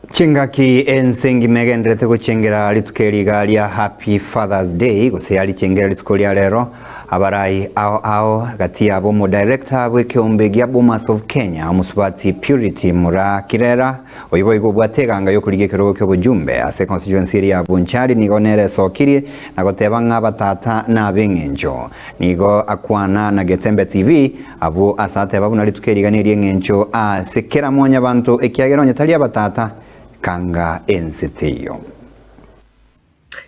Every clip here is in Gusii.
Chingaki ense engima egendererete gochengera rituko eri iga ria Happy Father's Day gose yarichengera rituko ria rero, abarai ao ao gati yabo omodirector bw'ekeombe gia Bomas of Kenya omosubati Purity Muraa Kirera oyio boigo obwate eganga y'okorigia ekerogo ki'obojumbe ase econstituency eria ya Bonchari nigo nere esokirie na goteba ng'a abatata nab'eng'encho. Nigo akwana na Getembe TV Abwo ase ateba buna rituko eri iga neri'engencho ase kera mwanyabanto, ekiagera onye tari abatata, kanga ense teiyo.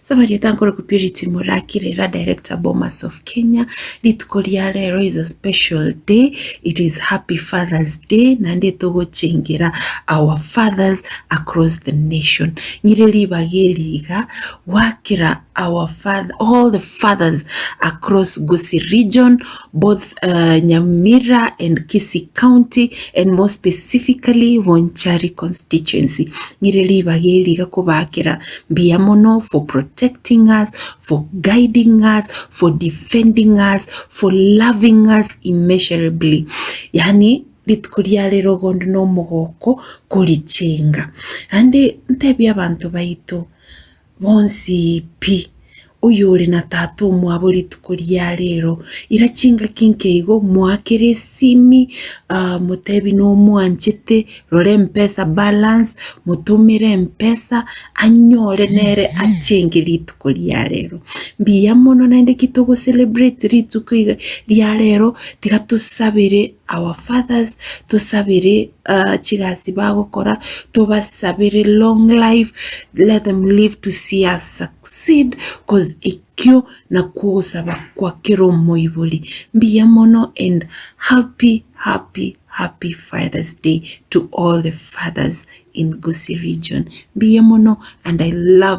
Samaria Tankoroku Purity Muraki Rera Director Bomas of Kenya rituko ria rero is a special day it is happy fathers day naende togochengera our fathers across the nation ng'ire ribaga eri iga gwakera our father all the fathers across Gusii region both Nyamira and Kisii County and more specifically Bonchari constituency. Ng'ire ribaga eri iga kobakera mbuya mono for protecting us, for guiding us, for defending us, for loving us immeasurably. Yaani rituko ria rero ogonde na omogoko korichenga. Naende ntebie abanto baito. Bonsi pi, oyore na tata omwabo rituko ria rero, ira chingaki nke igo, moakere esimi, motebi nomwanchete, rora mpesa balance, motomere mpesa, anyore nere achenge rituko ria rero. Mbuya mono naende ki togo celebrate rituko iga ria rero, tiga tosabere our fathers, tosabere chigasi bagokora, tobasabere long life, let them live to see us succeed cause ekio nakwo ogosaba kwa kera omoibori. Mbuya mono and happy happy happy Father's Day to all the fathers in Gusii region. Mbuya mono and I love you.